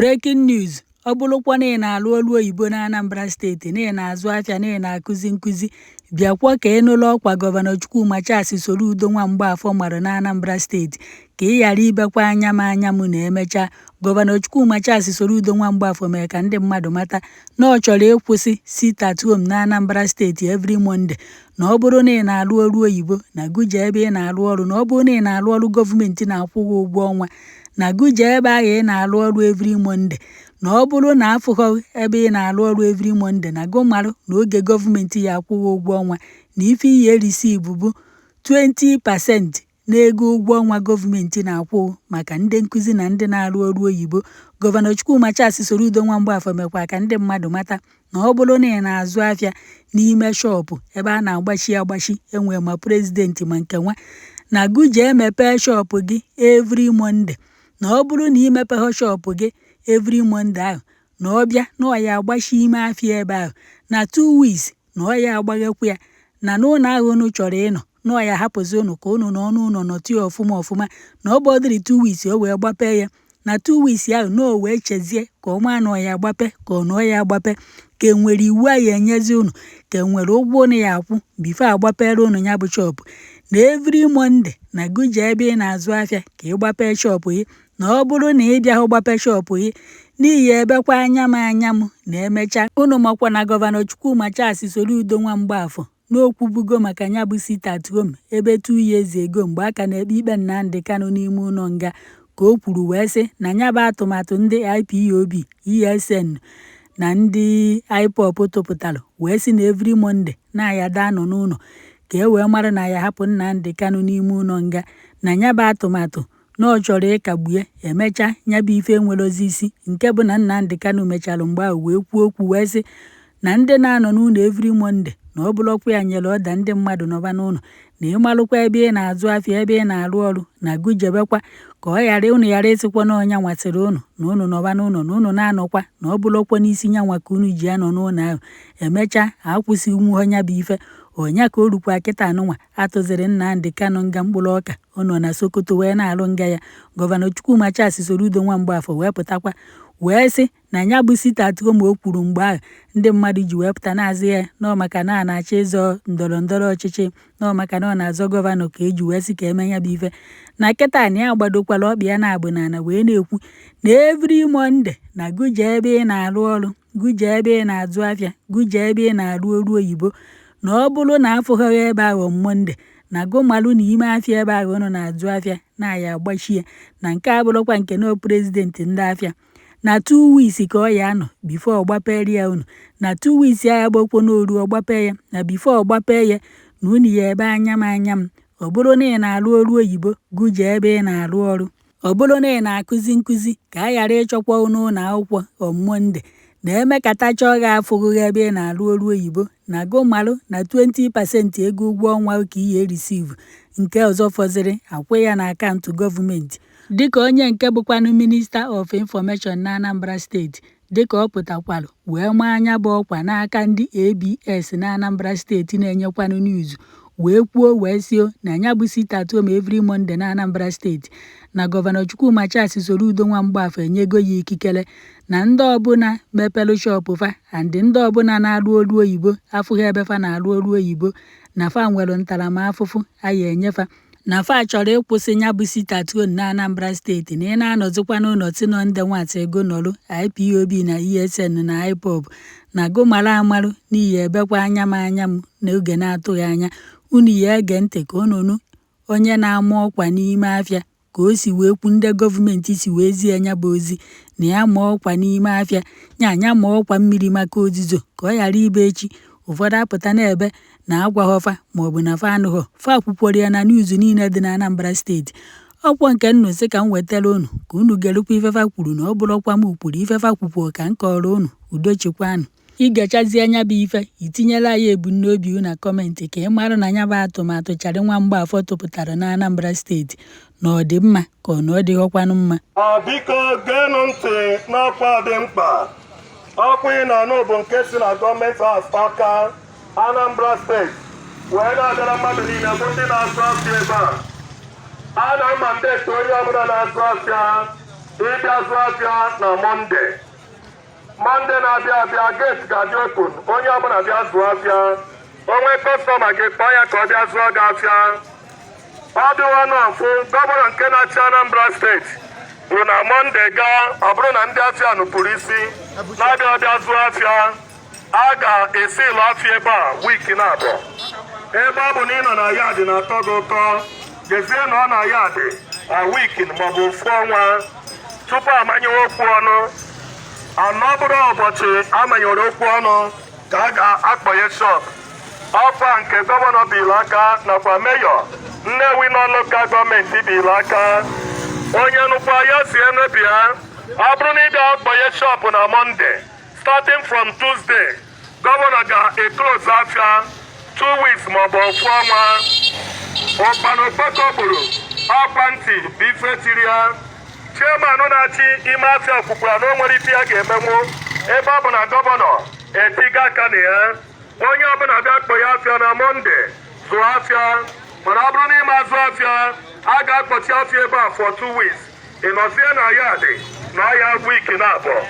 Breaking news: Ọ bụrụkwa na ị na-arụ ọrụ oyibo n'Anambra Steeti, na ị na-azụ afịa, na ị na-akụzi nkụzi, bịakwa ka ị nụrụ ọkwa Gọvanọ Chukwuma Charles Soludo nwa Mgbafọ mara n'Anambra Steeti, ka ị ghara ibekwa anya m anya m na emechaa. Gọvanọ Chukwuma Charles Soludo nwa Mgbafọ mere ka ndị mmadụ mata na ọ chọrọ ịkwụsị sit at home n'Anambra Steeti every Monday, na ọ bụrụ na ị na-arụ ọrụ oyibo, na gụjee ebe ị na-arụ ọrụ, na ọ bụrụ na ị na-arụ ọrụ gọọmenti na-akwụ gị ụgwọ ọnwa, na gụjee ebe ahụ ị na-arụ ọrụ every Monday, na ọ bụrụ na afụghọ ebe ị na-arụ ọrụ every Monday, na gụ marụ na oge gọọmenti ya akwụ gị ụgwọ ọnwa, na ife iyi e-receive bụ 20% n'ego ụgwọ ọnwa gọọmenti na-akwụ maka ndị nkụzi na ndị na-arụ ọrụ oyibo. Gọvanọ Chukwuma Charles Soludo nwa Mgbafọ mekwa ka ndị mmadụ mata na ọ bụrụ na ị na-azụ afịa n'ime shop ebe a na-agbachi agbachi, enwe ma president ma nke nwa, na gụjee mepee shop gị every Monday, na ọ bụrụ na ị mepeghọ shop gị every Monday ahụ, na ọ bịa na ọ ya agbachi ime afịa ebe ahụ, na 2 weeks na ọ ya agbaghekwa ya, na n'ụlọ ahụ unu chọrọ ịnọ, na ọ ya hapụzi unu ka unu nọ n'ụlọ nọtụ ya ọfụma ọfụma, na ọ bọdịrị 2 weeks o wee gbapee ya, na 2 weeks ahụ na o wee chezie ka ọ maa na ọ ya agbape ka ọ na ọ ya agbape, ka e nwere iwu a ya enyezi unu, ka e nwere ụgwọ unu ya akwụ before agbapere unu ya bụ shop, na every Monday na gụjee ebe ị na-azụ afịa ka ị gbapee shop gị, na ọ bụrụ na ị bịahụ gbape shop gị, n'ihi ebekwa anya m anya m na emechaa. Unu makwa na Gọvanọ Chukwuma Charles Soludo nwa Mgbafọ n'okwubugo maka ya bụ sit at home ebe 2 years ago, mgbe a ka na-ekpe ikpe Nnamdi Kanu n'ime ụlọ nga, ka o kwuru wee sị na ya bụ atụmatụ ndị IPOB, ESN na ndị IPOB tụpụtara wee sị na every Monday na ayada anọ n'ụlọ ka e wee mara na ya hapụ Nnamdi Kanu n'ime ụlọ nga, na ya bụ atụmatụ na ọ chọrọ ịkagbu ya. Emechaa, ya bụ ife enwerozi isi, nke bụ na Nnamdi Kanu mechara mgbe ahụ wee kwuo okwu wee sị na ndị na-anọ n'ụlọ every Monday, na ọ bụrụkwa ya nyere ọda ndị mmadụ nọba n'ụlọ, na ịmalụkwa ebe ị na-azụ afịa, ebe ị na-arụ ọrụ, na gụjebekwa ka ọ ghara unu ghara ịsịkwa na ọnya nwasịrị unu na unu nọba n'ụlọ, na unu na-anọkwa, na ọ bụrụkwa n'isi nyanwa ka unu ji anọ n'ụlọ ahụ. Emechaa, akwụsị nwuo ya bụ ife ọnya ka o rukwa kịta anụnwa atụziri Nnamdi Kanu nga mkpụrụ ọka, ọ nọ na Sokoto wee na-arụ nga ya. Gọvanọ Chukwuma Charles Soludo nwa Mgbafọ wee pụtakwa wee sị na ya bụ sit at home o kwuru mgbe ahụ ndị mmadụ ji wee pụta na-azị ya nọọ maka na a na-achọ ịzọ ndọrọ ndọrọ ọchịchị, nọọ maka na ọ na-azọ gọvanọ ka eji wee sị ka eme ya bụ ife, na kịta na ya gbadokwala ọkpa ya na-abụ n'ala wee na-ekwu na every Monday na gụjee ebe ị na-arụ ọrụ, gụjee ebe ị na-azụ afịa, gụjee ebe ị na-arụ ọrụ oyibo, na ọ bụrụ na afụghị ebe ahụ Monday, na gụmalụ na ime afịa ebe ahụ unu na-azụ afịa na ya agbachie, na nke a bụrụkwa nke na president ndị afịa na 2 weeks ka ọ ya anọ before ọ gbapere ya unu, na 2 weeks ya agbakwo n'oru ọ gbapee ya, na before ọ gbapee ya na unu ya ebe anya m anya m. Ọ bụrụ na ị na-arụ ọrụ oyibo, gụjee ebe ị na-arụ ọrụ. Ọ bụrụ na ị na-akụzi nkụzi, ka a ghara ịchọkwa n'ụlọ akwụkwọ on Monday, na emekatacha ọ ga-afụghị ebe ị na-arụ ọrụ oyibo, na gụmalụ na 20% ego ụgwọ ọnwa ka ị e-receive, nke ọzọ fọziri akwụ ya na akaụntụ gọọmenti. Dịka onye nke bụkwanụ Minister of Information na Anambra Steeti, dịka ọ pụtakwalụ wee maa anya bụ ọkwa n'aka ndị ABS na Anambra Steeti na-enyekwanụ news, wee kwuo wee sio na ya bụ sit at home every Monday na Anambra Steeti, na Gọvanọ Chukwuma Charles Soludo nwa Mgbafọ enyego ya ikikere na ndị ọbụla mepelu shop fa and ndị ọbụla na-arụ ọrụ oyibo afụghị ebe fa na-arụ ọrụ oyibo, na fa nwere ntaramahụhụ a ya enyefa, na fa chọrọ ịkwụsị ya bụ sit at home na Anambra Steeti, na ị na-anọzikwa n'ụlọ si nọ ndị nwatị ego nọrụ IPOB na ESN na IPOB, na gụmara amarụ n'ihi ebekwa anya m anya m n'oge na-atụghị anya. Unu ya ege ntị ka unu nụ onye na-ama ọkwa n'ime afịa ka o si wee kwu ndị gọọmenti si wee zie ya bụ ozi na ya ma ọkwa n'ime afịa nya anya ma ọkwa mmiri maka ozuzo, ka ọ ghara ibe echi ụfọdụ apụta n'ebe na agwaghọfa maọbụ na fa anụghọ. Fa kwukwara ya na news niile dị na Anambra Steeti. Ọkwọ nke nnụ sị ka m wetara unu ka unu gerukwa ifefa kwuru, na ọ bụrụkwa m kwuru ifefa kwukwuo ka m kọrọ unu. Udo chịkwanụ. Igechazie anya bụ ife, itinyela anyị ebumnobi unu na comment ka ị mara na ya bụ atụmatụ Charlie nwa Mgbafọ tụpụtara na Anambra Steeti na ọ dị mma ka ọ na ọ dịghọkwanụ mma. Biko geenụ ntị n'ọkwa dị mkpa. Ọkwa ị na-anụ bụ nke si na Government House, Ọka, Anambra Steeti wee na-abịara mmadụ niile bụ ndị na-azụ afịa ebe a. A na-amandate onye ọbụla na-azụ afịa. Ịbịa zụọ afịa na Monday, Monday na-abịa abịa, gate ga-adị open. Onye ọbụla bịa zụọ afịa. Onwe customer gị, kpọọ ya ka ọ bịa zụọ gị afịa. Ọ dịwa n'ọfụ gọvanọ nke na-achị Anambra Steeti bụ na Monday gaa, ọ bụrụ na ndị afịa nupụrụ isi na-abịa ọbịa zụọ afịa, a ga-esi ịlụ afịa ebe a week na abụọ. Ebe ọ bụ na ị nọ na yard na-atọ gị ụtọ, jezie na ọ na yard a week maọbụ ofu ọnwa tupu amanyewe okwu ọnụ. Anọ bụrụ ụbọchị amanyere okwu ọnụ ka a ga-akpọnye shop. Ọkwa nke gọvanọ biri aka nakwa mayor Nnewi nọ local government biri aka, onye nụkwa ya si enu bịa. Ọ bụrụ na ị bịa akpọnye shop na Monday, starting from Tuesday, gọvanọ ga-eclose afịa 2 weeks maọbụ ofu ọnwa. Ụkpana okpoko gburu, ọkwa ntị bụ ife tiri ya. Chairman na-achị ime afịa kwukwara na o nwere ife ya ga-emenwu ebe ọ bụ na gọvanọ etiga aka na ya. Onye ọbụla bịa kpọnye afịa na Monday, zụọ afịa, mana ọ bụrụ na ime azụ afịa, a ga-akpọchi afịa ebe a for 2 weeks. Ị nọzie na yard na ọya week na abụọ.